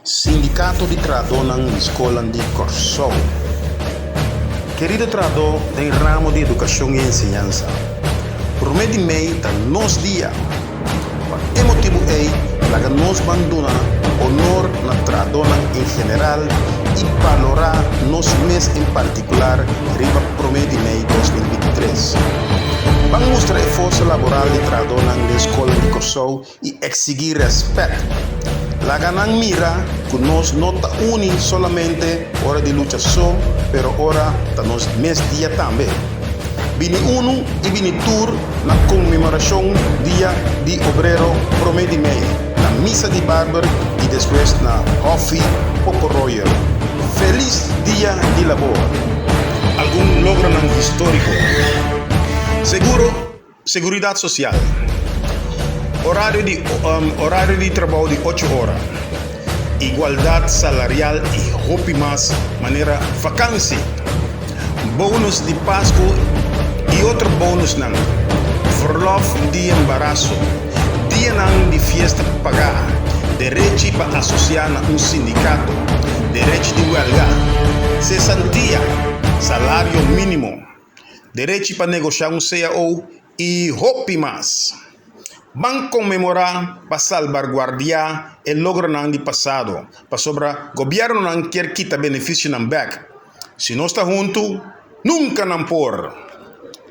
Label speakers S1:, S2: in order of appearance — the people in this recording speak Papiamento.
S1: Sindikato di Trahadónan di Skolnan di Kòrsou. Kerido trahadó den ramo di edukashon i enseñansa, promé di mei ta nos dia. Pa e motibu ei laga nos ban duna honor na trahadónan en general i balorá nos mes en partikular riba promé di mei 2023. Ban mustra e forsa laboral di trahadónan den skolnan di Kòrsou i eksigí rèspèt. Laga nan mira ku nos no ta uni solamente ora di lucha so, pero ora ta nos mes dia tambe. Bini unu i bini tur na konmemorashon Dia di Obrero promé di mei na Misa di Barber i despues na Hòfi Poporoyer. Felis Dia di Labor! Algun logronan históriko. Seguro Seguridat sosial, orario di orario di trabou di ocho ora, igualdat salarial i hopi mas manera vakansi, bonus di Pasku i otro bonusnan, verlof di embaraso, dianan di fiesta pagá, derechi pa asosiá na un sindikato, derechi di wèlga, sesantia, salario mínimo. Derechi pa negoshá un cao i hopi mas. Ban konmemorá pa salbarguardiá e logronan di pasado, pasobra gobièrnunan kier kita benefisionan bèk. Si nos ta huntu, nunka nan por!